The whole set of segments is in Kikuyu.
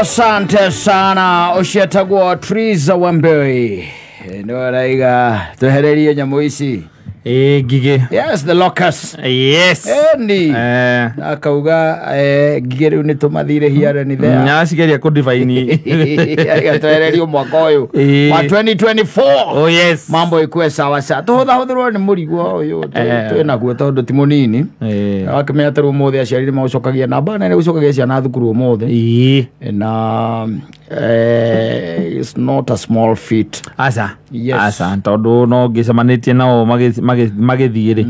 Asante sana ucietagwo Triza Wambui no raiga twehererie nyamu ici. Ngigĩ. Yes, the locusts. Yes. Eni. Akauga ngigĩ rĩu nĩ tũmathire here ni there. Nyacigeria kũ define. Twehererio mwaka ũyũ wa 2024. Oh yes. Mambo ikue sawa sawa. Tũhũthahũthĩrwo nĩ mũrigo ũyũ twĩ naguo tondũ ti mũnini. Wakĩmenya atĩ ũmũthĩ aciari nĩ magũcokagia namba nene gũcokagia ciana thukuru ũmũthĩ. Na it's not a small feat. Asa. Yes. Asa tondũ no ngĩcemanĩtie nao magĩthiĩ rĩ.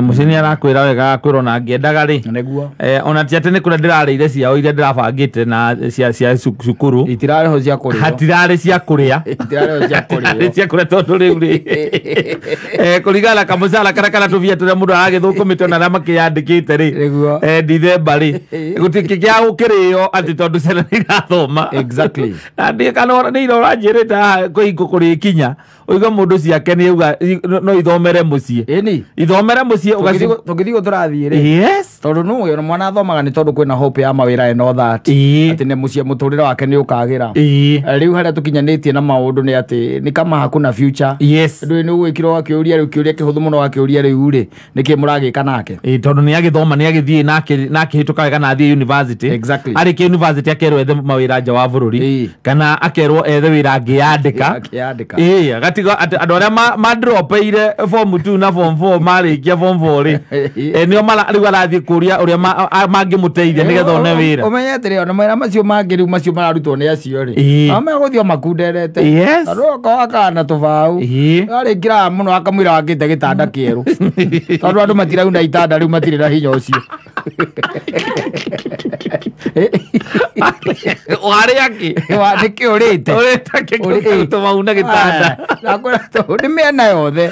Mũciĩ nĩ arakwĩra wega akwĩra ona ngĩendaga rĩ. Nĩguo. Ona ti atĩ nĩ kũrĩa ndĩrarĩire ciao iria ndĩrabangĩte na cia cukuru. Itirarĩ ho cia kũrĩa. Hatirarĩ cia kũrĩa. Itirarĩ ho cia kũrĩa. Cia kũrĩa tondũ rĩu rĩ. Kũringana na kamũcara karĩa kana tũbia tũrĩa mũndũ aragĩthũkũmĩte ona arĩa makĩyandĩkĩte rĩ. Nĩguo. Dithemba rĩ. Gũtirĩ kĩa gũkĩrĩo atĩ tondũ ciana nĩ irathoma. Exactly. Na ndiĩ kana nĩ ira ũranjĩrĩte haha kwĩhingo kũrĩkinya ũigue mũndũ ciake nĩ auga no ithomere mũciĩ. Ĩni. Ithomere mũciĩ tũngĩthiĩ tũrathiĩ rĩ. Yes. Tondũ nũ mwana athomaga nĩ tondũ kwĩna hope ya mawĩra and all that. Atĩ nĩ mũciĩ mũtũrĩre wake nĩ ũkagĩra. Rĩu harĩa tũkinyanĩtie na maũndũ nĩ atĩ nĩ kama hakuna future. Yes. Ndũĩ nĩ ũgwĩkirwo wakĩũria rĩu kĩũria kĩhũthũ mũno wakĩũria rĩu rĩ nĩkĩ mũragĩka nake. Tondũ nĩ agĩthoma nĩ agĩthiĩ na akĩhĩtũka wega na athiĩ university. Exactly. Arĩkia university akerwo ethe mawĩra nja wa bũrũri kana akerwo ethe wĩra angĩyandĩka. Agatiga andũ arĩa madropeire form 2 na form 4 marĩkia form 4 rĩ nĩo rĩu arathiĩ kũria ũrĩa mangĩmũteithia nĩgetha one wĩra. Ũmenye atĩrĩ ona mawĩra macio mangĩ rĩu macio mararutwo nĩ acio rĩ no megũthiĩ o makunderete. Tondũ okorwo akana tũbaũ arĩingĩraga mũno akamwĩra wakĩte gĩtanda kĩerũ tondũ andũ matirauna itanda rĩu matirĩ na hinya ũcio. Warĩ akĩ? Nĩkĩ ũrĩte? Ũrĩte kĩ tũmauna gĩtanda? Nĩ mĩena yothe.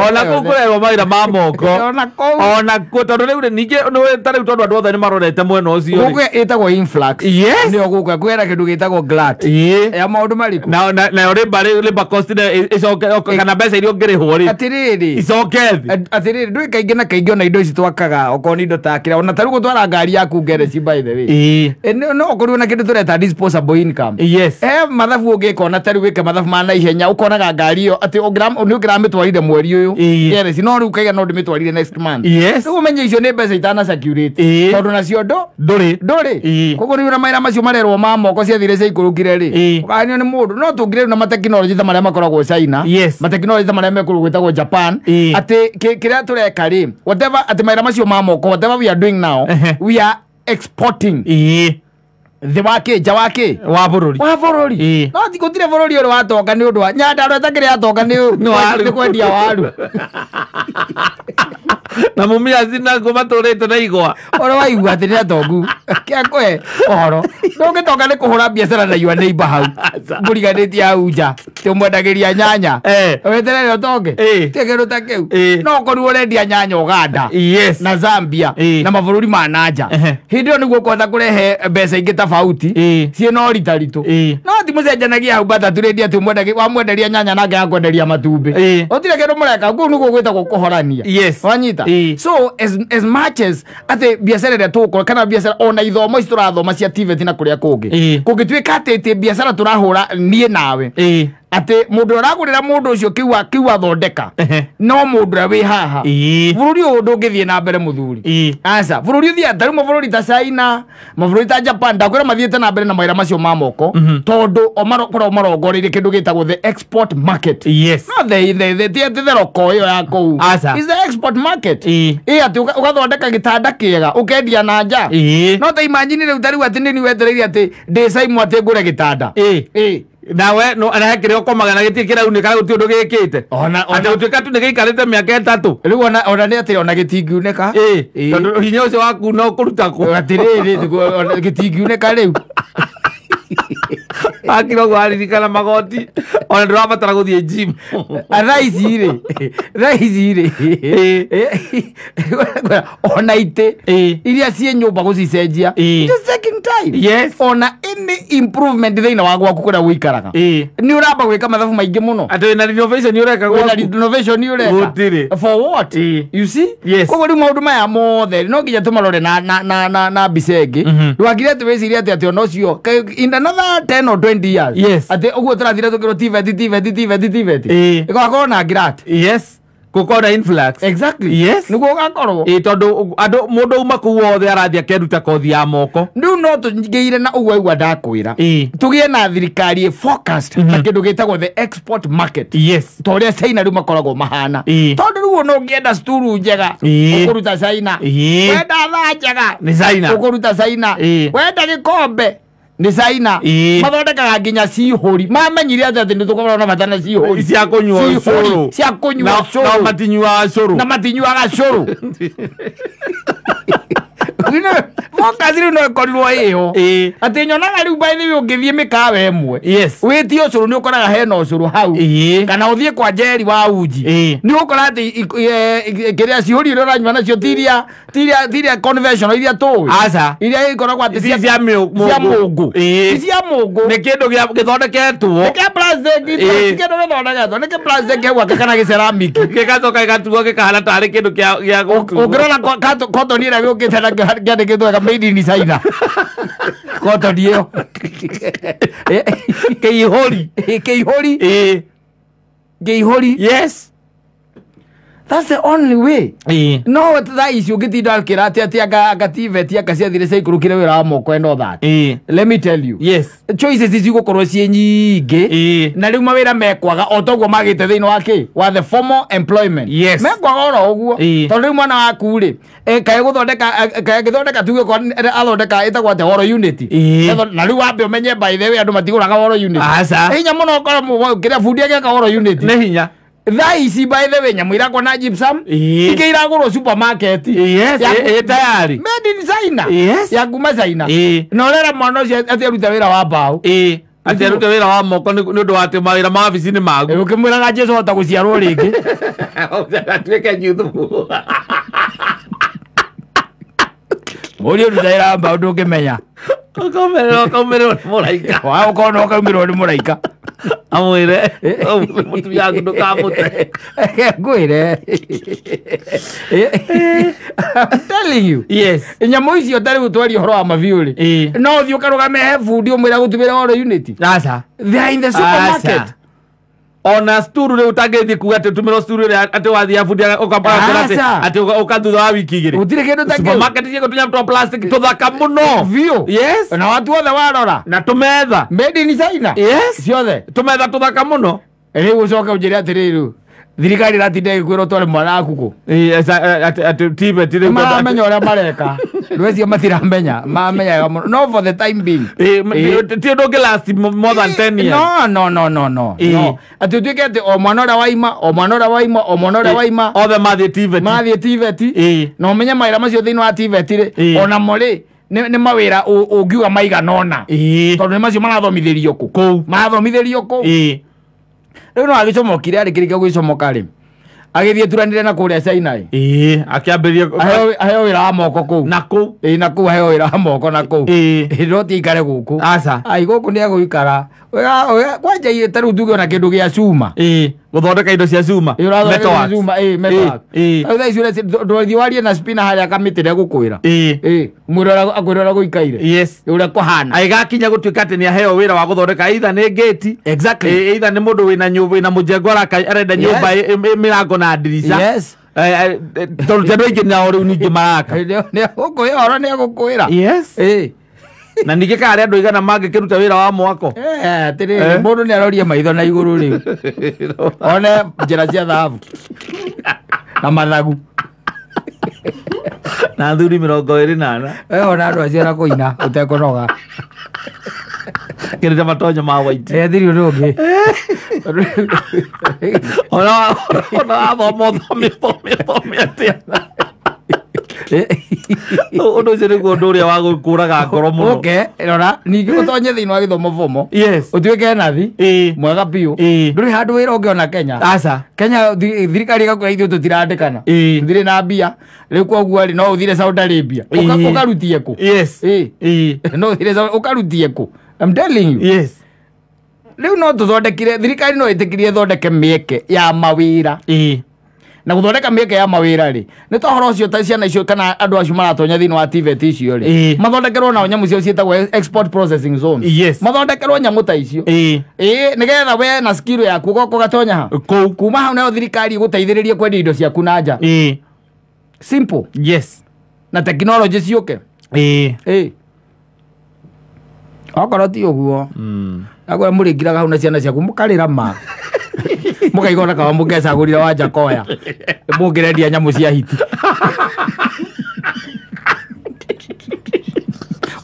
Ona kũu kũrerwo mawĩra ma moko. Ona kũu. Ona kũu tondũ rĩu rĩ ningĩ ta rĩu tondũ andũ othe nĩ marorete mwena ũcio rĩ. Gũkũ ĩtagwo influx. Yes. Nĩyo gũkũ kwĩna kĩndũ gĩtagwo glut. Ya maũndũ marĩkũ? Nayo labor cost ĩcoke kana mbeca iria ũngĩrĩhwo rĩ. Atĩrĩrĩ. Icoke thĩ. Atĩrĩrĩ ndũĩ kaingĩ na kaingĩ ona indo ici twakaga okorwo nĩ indo ta kĩrĩa ona ta rĩu gũtwara ngari yaku ngereci by the way. No ũkorirwo na kĩndũ tũreta disposable income. Yes. Mathabu ũngĩka ona ta rĩu wĩke mathabu ma naihenya ũkonaga ngari ĩyo atĩ nĩ ũngĩramĩtwarire mweri ũyũ ngereci no rĩu ũkaiga no ndĩmĩtwarire next month. Yes. Rĩu ũmenye icio nĩ mbeca itana circulate tondũ nacio ndũrĩ. Koguo rĩu na mawĩra macio marerwo ma moko ciathire ciaikũrũkire rĩ ũkaganio nĩ mũndũ no tũngire rĩu na matekinoronjĩ ta marĩa makoragwo China. Yes. Matekinoronjĩ ta marĩa mekũrũ gwĩtagwo Japan atĩ kĩrĩa tũreka rĩ whatever atĩ mawĩra macio ma moko whatever we are doing now we are exporting. Thĩ wake nja wake wa bũrũri. Wa bũrũri. No ti gũtirĩ bũrũri ũrĩ watonga nĩ ũndũ wa Nyandarua ĩtakĩrĩ yatonga nĩ kwendia waru. Na mumia naguo matũrĩte na igwa. Ũrĩa waigua atĩ nĩ atongu kĩakũhe ũhoro ndũngĩtonga nĩ kũhũra biacara na your neighbor hau mũriganĩtie hau nja tũmwendagĩria nyanya weterere ũtonge ti kĩndũ ta kĩu no ũkorirwo ũrendia nyanya Uganda. Yes. Na Zambia na mabũrũri ma na nja hĩndĩ ĩyo nĩguo ũkũhota kũrehe mbeca ingĩ tofauti ciĩna ũritaritũ no ti mũcenjanagia hau batatũ rĩndia atĩ wamwenderia nyanya nake akwenderia matumbĩ gũtirĩ kĩndũ mũreka kũu nĩguo gwĩtagwo kũhorania. Yes. Wanyita. So as much as atĩ biacara ĩrĩa tũgũkorwo kana biacara ona ithomo ici tũrathoma cia TVET na kũrĩa kũngĩ kũngĩtuĩka atĩ biacara tũrahũra niĩ nawe atĩ mũndũ ũragũrĩra mũndũ ũcio kĩu athondeka no mũndũ ũrĩa wĩ haha bũrũri ũyũ ndũngĩthiĩ na mbere mũthuri. Aca bũrũri ũthiaga ta rĩu mabũrũri ta China mabũrũri ta Japan ndakwĩra mathiĩte na mbere na mawĩra macio ma moko tondũ o makoragwo marongoreirie kĩndũ gĩtagwo the export market. Yes. No the ti atĩ theroko ĩyo ya kũu is the export market. Atĩ ũgathondeka gĩtanda kĩega ũkendia na nja no ta imagine rĩu ta rĩu atĩ nĩ wetereire atĩ ndĩ Saimo atĩ ngũre gĩtanda. Nawe no ana kĩrĩa ũkomaga na gĩtirĩ kĩraunĩka gũtirĩ ũndũ gĩkĩte atĩ gũtuĩka tu nĩ gĩikarĩte mĩaka 3 rĩu ona nĩ atĩ ona gĩtingiunĩka tondũ hinya ũcio waku no kũruta kũ atĩrĩrĩ gĩtingiunĩka rĩu akira ũguo aririkana magoti ona ndũrabatara gũthiĩ gym. Thaa ici rĩ ona itĩ iria ciĩ nyũmba gũcicenjia just taking time Yes. ona any improvement thĩinĩ wa gwaku kũrĩa wĩikaraga nĩ ũramba gwĩka mathabu maingĩ mũno Atĩ wĩna renovation ũreka wĩna gwaku. renovation ũreka Gũtirĩ. for what? You see? Yes. Koguo rĩu maũndũ maya mothe no nginya tũmarore na mbica ĩngĩ. Ndwagire atĩ wĩcirie atĩ atĩ ona ũcio in another 10 or 20 years Yes. atĩ ũguo tũrathire tũkĩrwo TVET TVET TVET TVET ĩgakorwo na grant. Yes. Gũkorwo na influx. Exactly. Yes. Nĩguo ũgakorwo. Tondũ andũ mũndũ uma kũu wothe arathiĩ akeruta kothi ya moko. Rĩu no tũngĩire na ũguo aigua ndakwĩra tũgĩe na thirikari ĩ focused na kĩndũ gĩtagwo the export market. Yes. Ta ũrĩa China rĩu makoragwo mahana. Tondũ rĩu ona ũngĩenda sturu njega ũkũruta China. Wenda thaa njega nĩ China. Ũkũruta China. Wenda gĩkombe nĩ China. Mathondekaga nginya cihũri. Mamenyire atĩ atĩ nĩ tũkoragwo na bata na cihũri cia kũnyua cũrũ. Cia kũnyua cũrũ. Na matinyuaga cũrũ. Na matinyuaga cũrũ. Focus rĩu no ĩkorirwo ĩho. Atĩ nyonaga rĩu by the way ũngĩthiĩ mĩkawa ĩmwe. Yes. Wĩtie ũcũrũ nĩ ũkoraga hena ũcũrũ hau. Kana ũthiĩ kwa Njeri wa uji. Nĩ ũgũkora atĩ kĩrĩa cihũri iria ũranyua nacio ti iria conventional iria tũĩ. Aca. Iria ikoragwo atĩ cia mũngũ. Ti cia mũngũ. Nĩ kĩndũ gĩthondeketwo. Nĩ kĩa plastic, ti kĩndũ gĩthondeketwo. Nĩ kĩa plastic hau kana gĩceramic. Gĩgacoka gĩgatuo gĩkahana tarĩ kĩndũ gĩa gũtuo. Ũngĩrora cotton ĩrĩa gĩũkĩte na kĩandĩkĩtwo wega made in China. Cotton ĩyo. Kĩihũri. Kĩihũri. Kĩihũri. Yes. That's the only way. No thaa ici ũngĩtinda ũkĩra atĩ atĩ anga TVET anga ciathire ciaikũrũkire wĩra wa moko and all that. Let me tell you. Yes. Choices ici igũkorwo ciĩ nyingĩ. Na rĩu mawĩra mekwaga o toguo magĩte thĩinĩ wa kĩ? Wa the formal employment. Yes. Mekwaga oro ũguo. Tondũ rĩu mwana waku rĩ, kaĩ gũthondeka kaĩ agĩthondeka tuge okorwo athondeka ĩtagwo atĩa woro unit. Na rĩu wambe ũmenye by the way andũ matigũraga woro unit. Aca. Hinya mũno ũkorwo kĩrĩa bundi agĩaka woro unit. Nĩ hinya. Thaa ici by the way nyamũ irakwo na gypsum ingĩ iragũrwo supermarket. Yes, tayari. Made in China. Yes. Ya kuma China. Na ũrera mwana ũcio atĩ arute wĩra wa mbaũ. Atĩ arute wĩra wa moko nĩ ũndũ wa atĩ mawĩra ma wabici nĩ magu. Ũkĩmwĩraga Jesũ hota gũciarwo rĩngĩ. Atuĩke nyuthu. Mũriũ ruta wĩra wa mbaũ ndũngĩmenya. Ũkaumĩrĩrwo nĩ mũraika. Ũkorwo no ũkaumĩrĩrwo nĩ mũraika. Amwĩre mũtumia waku ndũkamũte. Ngwĩre. I'm telling you. Yes. Nyamũ icio ta rĩu twaria ũhoro wa mabiũ rĩ. No ũthiĩ ũkarũgame he bundi ũmwĩre agũtumĩre oro unit. Aca. They are in the supermarket. Ona sturu rĩu ũtangĩthiĩ kuga atĩ ũtũmĩrwo sturu ĩrĩa atĩ wathiĩ bundi ũkamwĩra atĩ ũka thutha wa wiki igĩrĩ. Gũtirĩ kĩndũ ta kĩu. Supermarket ciĩko tũnyamũ twa plastic tũthaka mũno. Biũ. Yes. Na watu othe warora. Na tũmetha. Made in China. Yes. Ciothe. Tũmetha tũthaka mũno. Rĩu ũcoke ũnjĩre atĩrĩrĩ thirikari ĩratinda ĩgĩkwĩra ũtware mwana waku kũ. Atĩ TVET rĩu maramenya ũrĩa mareka. Ndwĩciria matiramenya. Mamenyaga mũno. No for the time being. Ti ũndũ ũngĩ last more than 10 years. No. No. Atĩ ũtuĩke atĩ o mwana ũrĩa waima, o mwana ũrĩa waima, o mwana ũrĩa waima. Othe mathiĩ TVET. Mathiĩ TVET. Na ũmenye mawĩra macio thĩinĩ wa TVET rĩ, onamo rĩ, nĩ mawĩra ũngiuga maigana ũna. Tondũ nĩ macio marathomithĩrio kũ. Kũu. Marathomithĩrio kũu. Rĩu no agĩcomokire arĩkĩrĩkia gwĩcomoka rĩ agĩthiĩ turanire na kũrĩa China. Akĩambĩrĩria aheo wĩra wa moko kũu. Na kũu. Na kũu aheo wĩra wa moko na kũu. No ti aikare gũkũ. Aca. Ai gũkũ nĩ egũikara. Kwanja ta rĩu tuge ona kĩndũ gĩa cuma. Gũthondeka indo cia cuma. Metalworks. Metalworks. Rĩu thaa ici ndũrathiĩ warie na spina harĩa kamĩtĩ ĩrĩa egũkwĩra. Mwĩre akwĩra ũrĩa gũikaire. Yes. Ũrĩa kũhana. Agĩgakinya gũtuĩka atĩ nĩ aheo wĩra wa gũthondeka either nĩ gate. Exactly. Either nĩ mũndũ wĩna mũjengo arenda nyũmba mĩrango na ndirica. Yes. Tondũ ti andũ aingĩ nao rĩu ningĩ maraka. Nĩ egũkwĩra ũhoro nĩ egũkwĩra. Yes. Na ningĩ kana arĩa andũ aigana mangĩkĩruta wĩra wa mwako. Atĩrĩrĩ mũndũ nĩ aroria maitho na igũrũ rĩu. One njĩra cia thahabu. Na mathagu. Na athuri 24. Ona andũ acio na kũina ũtekũnoga. Kĩrĩte matonyo ma white. Thiri ũndũ ũngĩ. Ona wathoma ũthome ũthome ũthome atĩa. Ũndũ ũcio nĩguo ũndũ ũrĩa wa gũkũraga ngoro mũno. Okay, rora ningĩ ũtonye thĩinĩ wa gĩthomo bomo. Yes. Ũtuĩke nathi. Mwega biũ. Ndũrĩ handũ wĩra ũngĩona Kenya. Aca. Kenya thirikari ĩgakwĩra ithuĩ tũtirandĩkana. Tũtirĩ na mbia. Rĩu koguo rĩ no ũthire Saudi Arabia. Ũkarutie kũ? Yes. No ũthire Saudi ũkarutie kũ? I'm telling you. Yes. Rĩu no tũthondekire thirikari no ĩtĩkĩrie ĩthondeke mĩeke ya mawĩra. Na gũthondeka mĩeke ya mawĩra rĩ nĩ ta ũhoro ũcio ta ciana icio kana andũ acio maratonya thĩinĩ wa TVET icio rĩ mathondekerwo nao nyamũ cio ciĩtagwo export processing zones. Yes. Mathondekerwo nyamũ ta icio. Nĩgetha we na skill yaku ũgoka ũgatonya ha Kũu. Kuma hau nayo thirikari ĩgũteithĩrĩrie kwendia indo ciaku na nja. Simple. Yes. Na technology ciũke. Okorwo ti ũguo nakwĩra mũrĩngiraga hau na ciana ciaku mũkarĩra ma. Mũkaigua ona kawa mũngecagũrire wa Njakoya mũngĩrendia nyamũ cia hiti.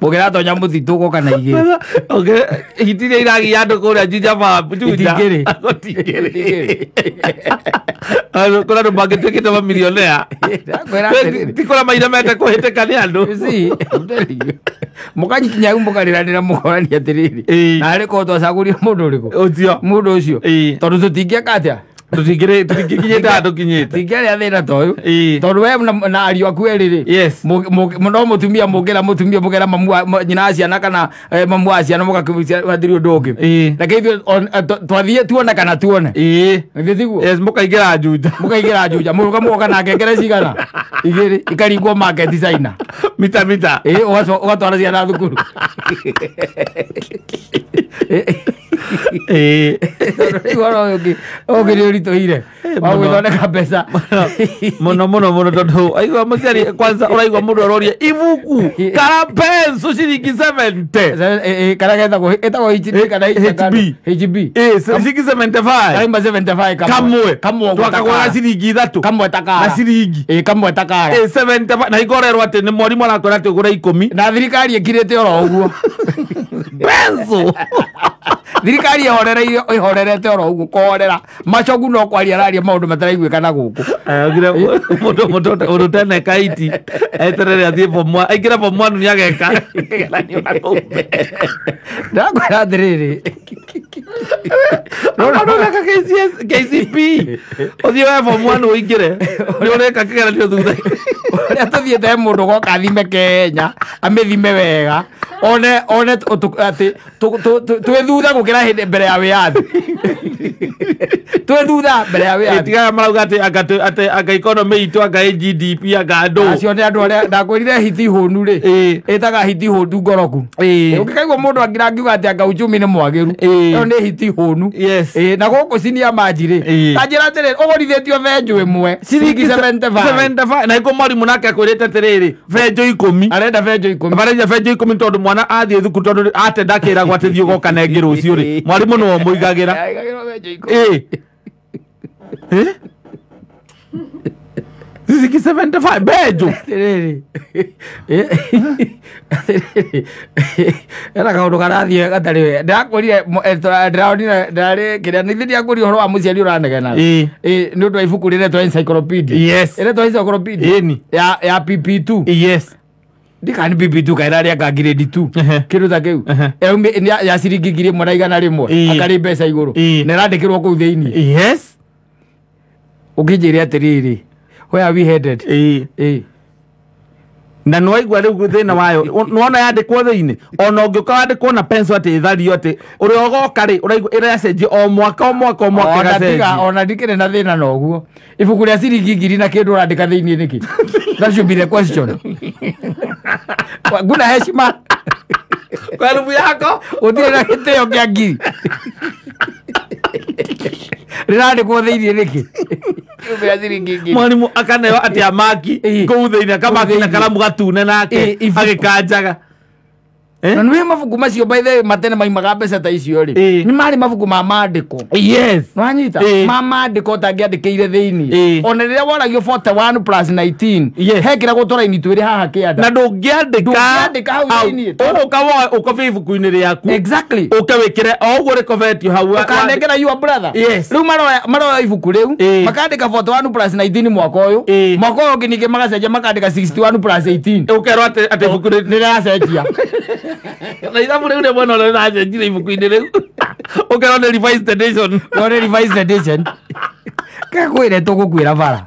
Mũngĩratonya mũtitũ ũgoka na igĩrĩ. Okay, hiti iria iragia andũ kũrĩa Juja Juja. Itingĩrĩ. Gũtingĩrĩ. Kũrĩ andũ mangĩtuĩkĩte mamilionea. Ndakwĩra atĩrĩrĩ. Ti kũrĩa mairemete kũhĩtĩka nĩ andũ. You see, I'm telling you. Mũkanyikinya hau mũkarĩranĩra mũkorania atĩrĩrĩ. Narĩ korwo twacagũrire mũndũ ũrĩkũ? Ũcio. Mũndũ ũcio. Tondũ tũtingĩka atĩa? Tũtingĩrĩ tũtingĩkinyĩte handũ kinyĩte. Tũtingĩarĩa thĩna ta ũyũ. Tondũ we na ariũ aku erĩ rĩ. Yes. No mũtumia mũngĩra mũtumia mũkera mamu wa nyina wa ciana kana mamu wa ciana mũgakĩathiri ũndũ ũngĩ. Reke ithuĩ twathiĩ tuone kana tuone. Githĩ tiguo? Yes, mũkaingĩra Juja. Mũkaingĩra Juja. Mũrũga mũgoka na ngengere cigana? Igĩrĩ ikaringwo market China. Mita mita. Ũgatwara ciana thukuru. Rĩu ũhoro ũyũ ũngĩ nĩ ũritũhire. Wa gwĩthondeka mbeca. Mũno mũno mũno tondũ aigua mũciari kwanza ũraigua mũndũ aroria ibuku kana pencil ciringi 70. Kana getagwo ĩtagwo HB kana HB. HB. Ciringi 75. Kaima 75 kamwe. Kamwe twakagũra ciringi ithatũ. Kamwe takara. Na ciringi. Kamwe takara. 75 na ikorerwo atĩ nĩ mwarimũ arakwĩra atĩ ũgũre 10. Na thirikari ĩkirĩte oro ũguo. Pencil. Thirikari ĩhorerete oro ũguo kũhorera. Macogu no kwaria araria maũndũ mataraiguĩka na gũkũ. Augire mũndũ mũndũ ũteneka iti eterere athiĩ form 1 aingĩre form 1 nĩageka kĩgeranio na kũu mbere. Ndakwĩra atĩrĩrĩ. Ũreka KCP ũthiĩ we form 1 ũingĩre nĩ ũreka kĩgeranio thutha. Ũrĩa tũthiĩte he mũndũ goka athime Kenya amĩthime wega one atĩ twĩ thutha gũkĩra hĩndĩ mbere ya wĩyathi. Twĩ thutha mbere ya wĩyathi. Tigaga marauga atĩ anga economy itũ anga GDP anga andũ. Acio nĩ andũ arĩa ndakwĩrire hiti hũnu rĩ. Ĩtaga hiti hũnu ngoroku. Ũngĩkaigua mũndũ angiuga atĩ anga uchumi nĩ mwagĩru. Ĩyo nĩ hiti hũnu. Yes. Na gũkũ cinia manji rĩ. Ta njĩra atĩrĩ ũgũrithĩtio benjũ ĩmwe ciringi 75. 75 na iko mwarimũ nake akwĩrĩte atĩrĩrĩ benjũ 10. Arenda benjũ 10. Arenda benjũ 10 tondũ mwana athiĩ thukuru tondũ atenda akĩragwo atĩ thiĩ ũgoka na ĩngĩ rũciũ rĩ. Mwarimũ nĩwe ũmũigagĩra. Aigagĩrwo benjũ 10. Ciringi 75 benjũ. Atĩrĩrĩ. Atĩrĩrĩ. Ena kaũndũ karathiĩ gatarĩ wega. Ndĩrakwĩrire ndĩronire ndarĩ kĩrĩa nĩ ndiakwĩrire ũhoro wa mũciari ũranegena. Nĩ ũndũ wa ibuku rĩretwo encyclopedia. Yes. Ĩretwo encyclopedia. Ĩni. Ya PP2. Yes. Ndikani PP2 kana ĩrarĩa anga grade 2. Kĩndũ ta kĩu. Ya ciringi 1100 akarĩ mbeca igũrũ. Na ĩrandĩkĩrwo kũu thĩinĩ. Yes. Ũkĩnjĩre atĩrĩrĩ. Where are we headed? Na nĩwaigua rĩu thĩna wayo nĩwona yandĩkwo thĩinĩ ona ũngĩũka wandĩkwo na pencil atĩ ĩthario atĩ ũrĩa ũgoka rĩ ũraigua ĩracenjio o mwaka o mwaka o mwaka ĩgacenjio. Ona ndikĩrĩ na thĩna na ũguo. Ibuku rĩa ciringi 1000 na kĩndũ ũrandĩka thĩinĩ nĩkĩ? That should be the question. Nguna heshima. Kwa rubu yako ũtirĩ na gĩtĩo kĩa 1000. Rĩrandĩkwo thĩinĩ nĩkĩ? Mwarimu akaneo atĩ amaki kũu thĩinĩ akamaki na karamu gatune nake agĩkanjaga. Na nĩ mabuku macio by the way matene maimaga mbeca ta icio rĩ nĩ marĩ mabuku ma maandĩko. Yes. Nwanyita ma maandĩko ũtangĩandĩkĩire thĩinĩ. Ona rĩrĩa woragio 41 plus 19 hekĩragwo tũraini twĩrĩ haha kĩanda. Na ndũngĩandĩka hau thĩinĩ. Ũgũka woe ũkobie ibuku-inĩ rĩaku. Exactly. Ũke wĩkĩre o ũguo rĩkobetio hau. Ũkanengera your brother. Yes. Rĩu maroya ibuku rĩu makandĩka 41 plus 19 mwaka ũyũ. Mwaka ũyũ ũngĩ ningĩ magacenjia makandĩka 61 plus 18. Ũkerwo atĩ ibuku rĩu nĩrĩracenjia. Na ithabu rĩu rĩmwe no rĩracenjire ibuku-inĩ rĩu. Ũkerwo nĩ revised edition. No nĩ revised edition. Kakwĩre tũgũkuĩra bara.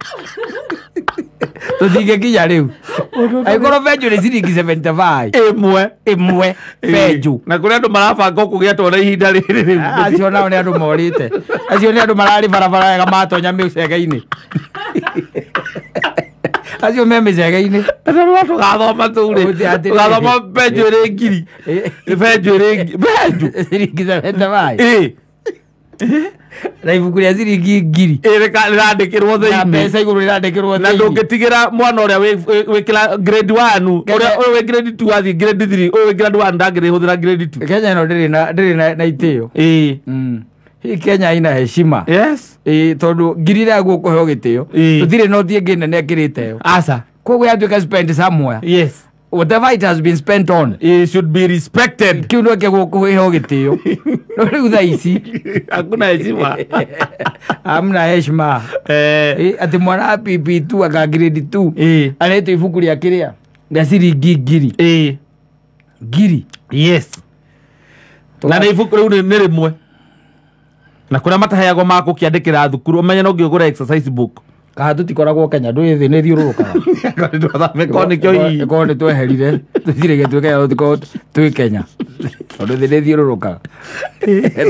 Tũtingĩkinya rĩu. Angĩkorwo benjũ nĩ ciringi 75. Ĩmwe benjũ. Na kũrĩ andũ marabanga kũgĩa twana ihinda rĩrĩ rĩu. Acio nao nĩ andũ morĩte. Acio nĩ andũ mararĩ barabara wega matonya mĩcege-inĩ. Acio me mĩcege-inĩ. Rĩu tũgathoma tũu rĩ. Tũgathoma benjũ ĩrĩ ngiri. Benjũ ĩrĩ benjũ. Ciringi 75. Na ibuku rĩa ciringi ngiri. Rĩrandĩkĩrwo thĩinĩ. Na mbeca igũrũ rĩrandĩkĩrwo thĩinĩ. Na ndũngĩtigĩra mwana ũrĩa wĩ grade 1 ũrĩa wĩ grade 2 athiĩ grade 3 ũyũ wĩ grade 1 ndangĩrĩhũthĩra grade 2. Kenya ĩno ndĩrĩ na itĩo. Hii Kenya ina heshima. Yes. Tondũ ngiri ĩrĩa gũkũheo gĩtĩo. Tũtirĩ noti ĩngĩ nene ĩkĩrĩte ĩyo. Aca. Koguo yatuĩka spend somewhere. Yes. Whatever it has been spent on, it should be respected. Kiu no kĩgũkũheo gĩtĩo. No rĩu thaa ici hakuna heshima. Hamna heshima. Atĩ mwana wa PP2 aka grade 2 aretwo ibuku rĩa kĩrĩa rĩa ciringi ngiri. Ngiri. Yes. Na nĩ ibuku rĩu nĩ rĩmwe. Na kũrĩa mataheagwo ma gũkĩandĩkĩra thukuru ũmenye no ngĩgũra exercise book. Kaha tũtikoragwo Kenya ndũĩ thĩ nĩ ĩthiũrũrũkaga. Korwo nĩ tweherire tũtirĩ gĩtuĩ Kenya tũtikorwo twĩ Kenya tondũ thĩ nĩ ĩthiũrũrũkaga.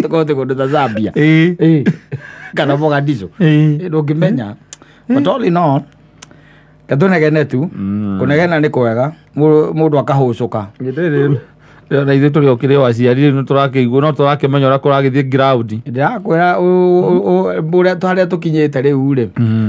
Tũkorwo twĩ kũndũ ta Zambia kana Mogadishu ndũngĩmenya. But all in all katũnegene tu kũnegena nĩ kwega mũndũ akahũcũka. Na ithuĩ tũrĩ o kĩrĩ o aciari rĩu nĩtũrakĩigua no tũrakĩmenya ũrĩa kũragĩthiĩ ground. Ndĩrakwĩra ũrĩa harĩa tũkinyĩte rĩu rĩ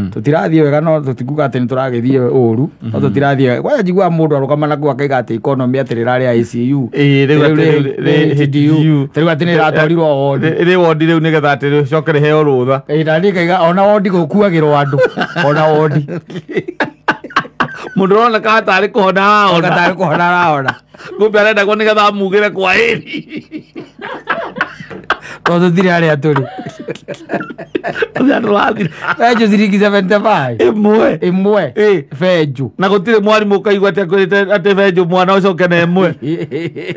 tũtirathiĩ wega no tũtikuga atĩ nĩtũragĩthiĩ ũru no tũtirathiĩ wega. Kwanja njiguaga mũndũ arũgama na kũu akauga atĩ economy atĩ rĩrarĩ ICU rĩu atĩ HDU rĩu atĩ nĩratwarirwo wondi. Rĩ wondi rĩu nĩgetha atĩ rĩcoke rĩheo rũtha. Na niĩ ngaiga ona wondi gũkuagĩrwo andũ ona wondi. Mũndũ ũroneka tarĩ kũhona arahona. Tarĩ kũhona arahona. Kumbe arendagwo nĩgetha amugĩre kwa heri. Tondũ tũtirĩ harĩa tũrĩ. Benjũ ciringi 75. Ĩmwe. Ĩmwe. Benjũ. Na gũtirĩ mwarimũ ũkaigua atĩ akwĩrĩte atĩ benjũ mwana ũcoke na ĩmwe.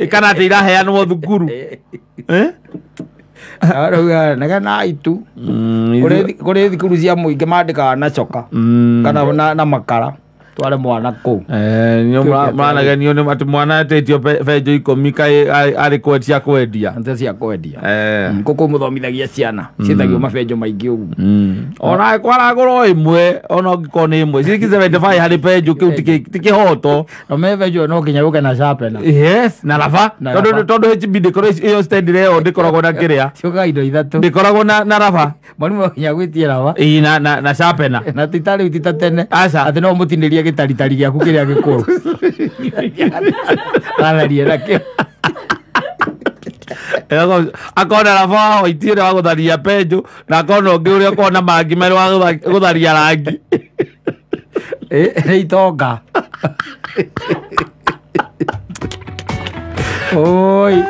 Kana atĩ iraheanwo thukuru. Negena itu. Kũrĩ thukuru cia mũingĩ mandĩkaga na coka kana na makara. Tware mwana kũu. Mũranagenio nĩ atĩ mwana etĩtio benjũ 10 kaĩ arĩ kwendia kwendia. Nĩ cia kwendia. Kũkũ mũthomithagia ciana ciĩtagio mabenjũ maingĩ ũguo. Ona kwaragũrwo ĩmwe ona ũngĩkorwo nĩ ĩmwe ciringi 75 harĩ benjũ kĩu ti kĩhoto. No me benjũ no nginya ũke na sharpener. Yes, na raba. Tondũ HB ndĩkoragwo ĩyo stand ĩyo ndĩkoragwo na kĩrĩa. Ciũkaga indo ithatũ. Ndĩkoragwo na raba. Mwarimũ no nginya gwĩtie raba. Ĩĩ na sharpener. Na ti ta rĩu ti ta tene. Aca. Atĩ no mũtinĩrie gĩtaritari gĩaku kĩrĩa gĩkũrũ. Atharie nakĩo. Akona raba wa white ũrĩa wa gũtharia benjũ na akona ũngĩ ũrĩa ũkoragwo na marangi merũ wa gũtharia rangi. Nĩ itonga. Oi.